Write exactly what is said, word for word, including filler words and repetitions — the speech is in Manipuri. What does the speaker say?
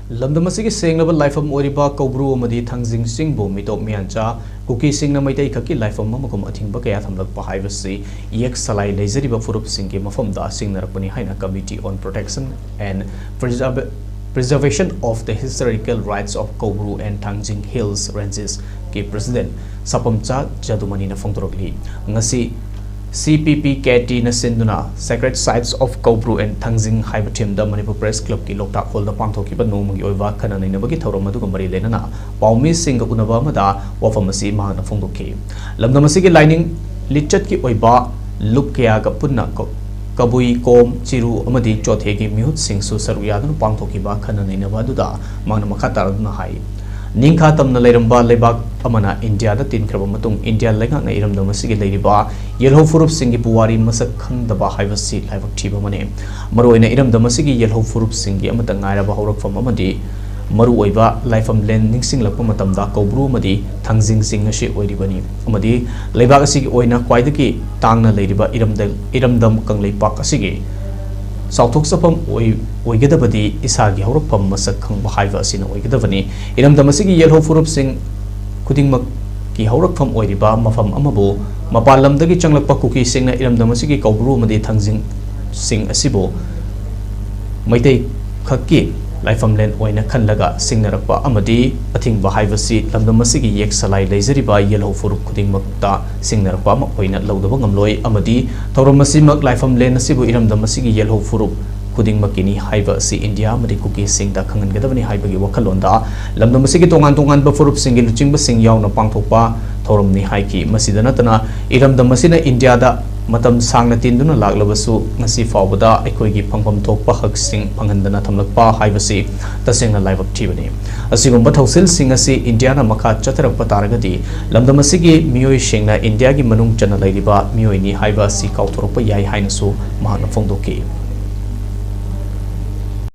ꯂꯝꯗꯝ ꯑꯁꯤꯒꯤ ꯁꯦꯡꯂꯕ ꯂꯥꯏꯐꯝ ꯑꯣꯏꯔꯤꯕ ꯀꯧꯕ꯭ꯔꯨ ꯑꯃꯗꯤ ꯊꯥꯡꯖꯤꯡ ꯆꯤꯡꯕꯨ ꯃꯤꯇꯣꯞ ꯃꯤꯌꯥꯟꯆꯥ ꯀꯨꯀꯤꯁꯤꯡꯅ ꯃꯩꯇꯩ ꯈꯛꯀꯤ ꯂꯥꯏꯐꯝ ꯑꯃꯒꯨꯝ ꯑꯊꯤꯡꯕ ꯀꯌꯥ ꯊꯝꯂꯛꯄ ꯍꯥꯏꯕꯁꯤ ꯏꯌꯦꯛ ꯁꯂꯥꯏ ꯂꯩꯖꯔꯤꯕ ꯐꯨꯔꯨꯞꯁꯤꯡꯒꯤ ꯃꯐꯝꯗ ꯁꯤꯡꯅꯔꯛꯄꯅꯤ ꯍꯥꯏꯅ Committee on Protection and Preserva-, Preservation of the Historical Rights of Koubru and Thangjing Hills Ranges ꯀꯤ President ꯁꯥꯄꯝꯆꯥ ꯖꯗꯨꯃꯅꯤꯅ ꯐꯣꯡꯗꯣꯔꯛꯂꯤ꯫ ꯉꯁꯤ C P P K T ꯅ ꯁꯤꯟꯗꯨꯅ Sacred Sites of Koubru and Thangjing ꯍꯥꯏꯕ theme ꯗ ꯃꯅꯤꯄꯨꯔ Press Club ꯀꯤ ꯂꯣꯛꯇꯥꯛ hall ꯗ ꯄꯥꯡꯊꯣꯛꯈꯤꯕ ꯅꯣꯡꯃꯒꯤ ꯑꯣꯏꯕ ꯈꯟꯅ ꯅꯩꯅꯕꯒꯤ ꯊꯧꯔꯝ ꯑꯗꯨꯒ ꯃꯔꯤ ꯂꯩꯅꯅ ꯄꯥꯎꯃꯤꯁꯤꯡꯒ ꯎꯅꯕ ꯑꯃꯗ ꯋꯥꯐꯝ ꯑꯁꯤ ꯃꯍꯥꯛꯅ ꯐꯣꯡꯗꯣꯛꯈꯤ꯫ ꯂꯝꯗꯝ ꯑꯁꯤꯒꯤ ꯂꯥꯏꯅꯤꯡ ꯂꯤꯆꯠꯀꯤ ꯑꯣꯏꯕ ꯂꯨꯞ ꯀꯌꯥꯒ ꯄꯨꯟꯅ ꯀ-, ꯀꯕꯨꯏ, ꯀꯣꯝ, ꯆꯤꯔꯨ ꯑꯃꯗꯤ ꯆꯣꯊꯦꯒꯤ ꯃꯤꯍꯨꯠꯁꯤꯡꯁꯨ ꯁꯔꯨꯛ ꯌꯥꯗꯨꯅ ꯄꯥꯡꯊꯣꯛꯈꯤꯕ ꯈꯟꯅ ꯅꯩꯅꯕ ꯑꯗꯨꯗ ꯃꯍꯥꯛꯅ ꯃꯈꯥ ꯇꯥꯔꯗꯨꯅ ꯍꯥꯏ, ꯅꯤꯡꯈꯥ ꯇꯝꯅ ꯂꯩꯔꯝꯕ ꯂꯩꯕꯥꯛ ꯑꯃꯅ ꯏꯟꯗꯤꯌꯥꯗ ꯇꯤꯟꯈ꯭ꯔꯕ ꯃꯇꯨꯡ ꯏꯟꯗꯤꯌꯥ ꯂꯩꯉꯥꯛꯅ ꯏꯔꯝꯗꯝ ꯑꯁꯤꯒꯤ ꯂꯩꯔꯤꯕ ꯌꯦꯜꯍꯧ ꯐꯨꯔꯨꯞꯁꯤꯡꯒꯤ ꯄꯨꯋꯥꯔꯤ ꯃꯁꯛ ꯈꯪꯗꯕ ꯍꯥꯏꯕꯁꯤ ꯂꯥꯏꯕꯛ ꯊꯤꯕ ꯑꯃꯅꯤ꯫ ꯃꯔꯨꯑꯣꯏꯅ ꯏꯔꯝꯗꯝ ꯑꯁꯤꯒꯤ ꯌꯦꯜꯍꯧ ꯐꯨꯔꯨꯞꯁꯤꯡꯒꯤ ꯑꯃꯠꯇ ꯉꯥꯏꯔꯕ ꯍꯧꯔꯛꯐꯝ ꯑꯃꯗꯤ ꯃꯔꯨꯑꯣꯏꯕ ꯂꯥꯏꯐꯝꯂꯦꯟ ꯅꯤꯡꯁꯤꯡꯂꯛꯄ ꯃꯇꯝꯗ ꯀꯧꯕ꯭ꯔꯨ ꯑꯃꯗꯤ ꯊꯥꯡꯖꯤꯡ ꯆꯤꯡ ꯑꯁꯤ ꯑꯣꯏꯔꯤꯕꯅꯤ ꯑꯃꯗꯤ ꯂꯩꯕꯥꯛ ꯑꯁꯤꯒꯤ ꯑꯣꯏꯅ ꯈ꯭ꯋꯥꯏꯗꯒꯤ ꯇꯥꯡꯅ ꯂꯩꯔꯤꯕ ꯏꯔꯝꯗ-, ꯏꯔꯝꯗꯝ ꯀꯪꯂꯩꯄꯥꯛ ꯑꯁꯤꯒꯤ ꯆꯥꯎꯊꯣꯛꯆꯐꯝ ꯑꯣꯏ-, ꯑꯣꯏꯒꯗꯕꯗꯤ ꯏꯁꯥꯒꯤ ꯍꯧꯔꯛꯐꯝ ꯃꯁꯛ ꯈꯪꯕ ꯍꯥꯏꯕ ꯑꯁꯤꯅ ꯑꯣꯏꯒꯗꯕꯅꯤ꯫ ꯏꯔꯝꯗꯝ ꯑꯁꯤꯒꯤ ꯌꯦꯜꯍꯧ ꯐꯨꯔꯨꯞꯁꯤꯡ ꯈꯨꯗꯤꯡꯃꯛꯀꯤ ꯍꯧꯔꯛꯐꯝ ꯑꯣꯏꯔꯤꯕ ꯃꯐꯝ ꯑꯃꯕꯨ ꯃꯄꯥꯟ ꯂꯝꯗꯒꯤ ꯆꯪꯂꯛꯄ ꯀꯨꯀꯤꯁꯤꯡꯅ ꯏꯔꯝꯗꯝ ꯑꯁꯤꯒꯤ ꯀꯧꯕ꯭ꯔꯨ ꯑꯃꯗꯤ ꯊꯥꯡꯖꯤꯡꯁꯤꯡ ꯑꯁꯤꯕꯨ ꯃꯩꯇꯩ ꯈꯛꯀꯤ ꯂꯥꯏꯐꯝꯂꯦꯟ ꯑꯣꯏꯅ ꯈꯜꯂꯒ ꯁꯤꯡꯅꯔꯛꯄ ꯑꯃꯗꯤ ꯑꯊꯤꯡꯕ ꯍꯥꯏꯕꯁꯤ ꯂꯝꯗꯝ ꯑꯁꯤꯒꯤ ꯌꯦꯛ ꯁꯂꯥꯏ ꯂꯩꯖꯔꯤꯕ ꯌꯦꯜꯍꯧ ꯐꯨꯔꯨꯞ ꯈꯨꯗꯤꯡꯃꯛꯇ ꯁꯤꯡꯅꯔꯛꯄ ꯑꯃ ꯑꯣꯏꯅ ꯂꯧꯗꯕ ꯉꯝꯂꯣꯏ ꯑꯃꯗꯤ ꯊꯧꯔꯝ ꯑꯁꯤꯃꯛ ꯂꯥꯏꯐꯝꯂꯦꯟ ꯑꯁꯤꯕꯨ ꯏꯔꯝꯗꯝ ꯑꯁꯤꯒꯤ ꯌꯦꯜꯍꯧ ꯐꯨꯔꯨꯞ ꯈꯨꯗꯤꯡꯃꯛꯀꯤꯅꯤ ꯍꯥꯏꯕ ꯑꯁꯤ ꯏꯟꯗꯤꯌꯥ ꯑꯃꯗꯤ ꯀꯨꯀꯤꯁꯤꯡꯗ ꯈꯪꯍꯟꯒꯗꯕꯅꯤ ꯍꯥꯏꯕꯒꯤ ꯋꯥꯈꯜꯂꯣꯟꯗ ꯂꯝꯗꯝ ꯑꯁꯤꯒꯤ ꯇꯣꯉꯥꯟ ꯇꯣꯉꯥꯟꯕ ꯐꯨꯔꯨꯞꯁꯤꯡꯒꯤ ꯂꯨꯆꯤꯡꯕꯁꯤꯡ ꯌꯥꯎꯅ ꯄꯥꯡꯊꯣꯛꯄ ꯊꯧꯔꯝꯅꯤ ꯍꯥꯏꯈꯤ꯫ ꯃꯁꯤꯗ ꯅꯠꯇꯅ ꯏꯔꯝꯗꯝ ꯑꯁꯤꯅ ꯏꯟꯗꯤꯌꯥꯗ ꯃꯇꯝ ꯁꯥꯡꯅ ꯇꯤꯟꯗꯨꯅ ꯂꯥꯛꯂꯕꯁꯨ ꯉꯁꯤ ꯐꯥꯎꯕꯗ ꯑꯩꯈꯣꯏꯒꯤ ꯐꯪꯐꯝ ꯊꯣꯛꯄ ꯍꯛꯁꯤꯡ ꯐꯪꯍꯟꯗꯅ ꯊꯝꯂꯛꯄ ꯍꯥꯏꯕꯁꯤ ꯇꯁꯦꯡꯅ ꯂꯥꯏꯕꯛ ꯊꯤꯕꯅꯤ꯫ ꯑꯁꯤꯒꯨꯝꯕ ꯊꯧꯁꯤꯜꯁꯤꯡ ꯑꯁꯤ ꯏꯟꯗꯤꯌꯥꯅ ꯃꯈꯥ ꯆꯠꯊꯔꯛꯄ ꯇꯥꯔꯒꯗꯤ ꯂꯝꯗꯝ ꯑꯁꯤꯒꯤ ꯃꯤꯑꯣꯏꯁꯤꯡꯅ ꯏꯟꯗꯤꯌꯥꯒꯤ ꯃꯅꯨꯡ ꯆꯟꯅ ꯂꯩꯔꯤꯕ ꯃꯤꯑꯣꯏꯅꯤ ꯍꯥꯏꯕ ꯑꯁꯤ ꯀꯥꯎꯊꯣꯔꯛꯄ ꯌꯥꯏ ꯍꯥꯏꯅꯁꯨ ꯃꯍꯥꯛꯅ ꯐꯣꯡꯗꯣꯛꯈꯤ꯫